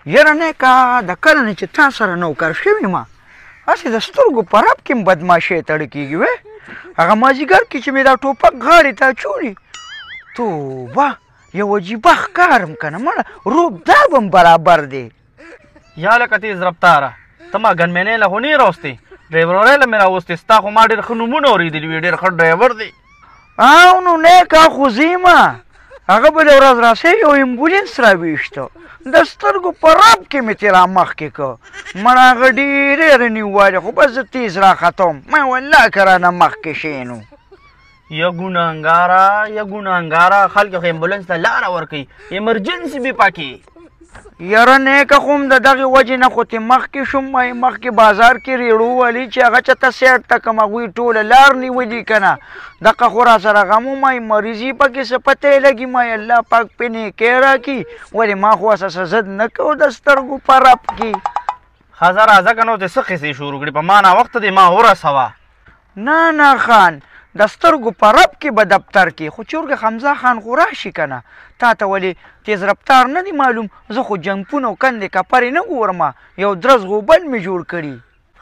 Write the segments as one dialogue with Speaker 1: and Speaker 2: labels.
Speaker 1: یاره نیکه د کله نه چې تا سره نوکر شوی ما هسې د سترګو په رپ کې م بدماشۍ تړه کېږي. وې هغه مازدیګر کې چې مې دا ټوپک غاړې ته اچولي، توبه یو عجیبه ښکارم که نه، مړه روب داب هم برابر دی.
Speaker 2: یا لکه تیز رفتاره، ته ما ګنمنې له خو نه راوستې، ډرایورۍ له مې راوستې. ستا خو ما ډېر ښه نومونه اورېدلي وي، ډېر ښه ډرایور دی.
Speaker 1: او نو نیکه خو ځې هغه بله ورځ راسې یو امبولانس راویشته، د سترګو په رپ کې مې ترې رامخکې کړ. مړه هغه ډېرې رنیوالې، خو بس زه تیز راختم، ما والله که رانه مخکې شې نو.
Speaker 2: یا ګناهګاره یا ګناهګاره، خلک خو امبولانس ته لاره ورکوي، ایمرجنسي به پکې.
Speaker 1: یاره نیکه خو هم د دغې وجې نه خو ترې مخکې شوم، ما یې مخکې بازار کې ریړو والي چې هغه چاته سیټ ته کړم، هغوی ټوله لار نیولي که نه، دغه خو راسره غم و. ما یې مریضي پکې څه پته یې لګي، ما یې الله پاک پې نیکی راکړي، ولې ما خو ورسره څه ضد نه کوو د سترګو په رپ کې.
Speaker 2: ښه ځه راځه که نه اوس دې څه قصې شروع کړي، په ما ناوخته دی، ما ورسوه.
Speaker 1: نه نه خان، د سترګو په رپ کې به دفتر کې، خو چورګه حمزه خان خو راشي که نه. تا ته ولې تیز رفتار نه دی معلوم؟ زه خو جنګپونه او کندې کپرې نه ګورم، یو درز غوبل مې جوړ کړي.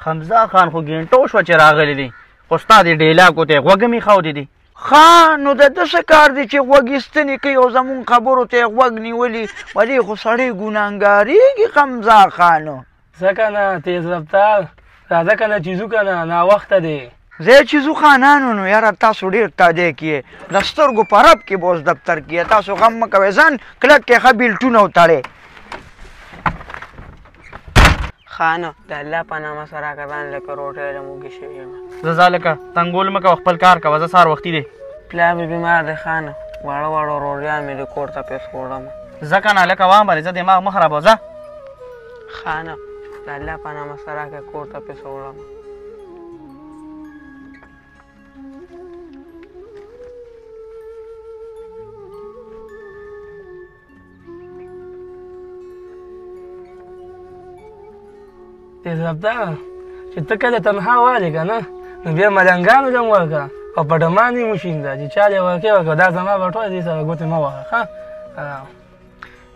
Speaker 2: حمزه خان خو ګینټو شوه چې راغلی دی، خو ستا دې ډیلاکو ته غوږ مې ښودی دی.
Speaker 1: ښه نو د ده څه کار دی چې غوږ یې ستنې کوي او زمونږ خبرو ته یې غوږ نیولي؟ ولې خو سړی ګناهګارېږي حمزه خان.
Speaker 3: ځه که نه تیز رفتار، راځه که نه چې ځو که نه، ناوخته دی.
Speaker 1: زه چې ځو خانانو نو یاره تاسو ډېر تادی کیې، د سترګو په رپ کې به اوس دفتر کې، تاسو غم مه کوئ، ځان کلک کې ښه بیلټونه وتړئ.
Speaker 4: خانه د الله په نامه سره راکه، ځان لکه روټۍ له موږي شوې یم.
Speaker 2: زه ځه لکه تنګول مه کوه، خپل کار کوه، زه سهار وختي دی.
Speaker 4: پلار مې بیمار دی خانه، واړه واړه روریان مې د کور ته پیسې وړم.
Speaker 2: ځه که نه لکه وام باندې ځه، دماغ مه خرابوه، ځه.
Speaker 4: خانه د الله په نامه سره راکه، کور ته پیسې وړم.
Speaker 3: تیز رفتاره چې ته کله تنها والې که نه، نو بیا ملنګانو له هم ورکړه او په ډمان یې وشینده چې چا دې ورکې ورکړه، دا زما بټوه دې سره ګوتې مه وهه. ښه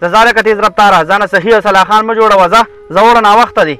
Speaker 2: ځه ځه لکه تیز رفتاره، ځانه صحیح او صلاح خان مه جوړوه، ځه ځه وړه ناوخته دی.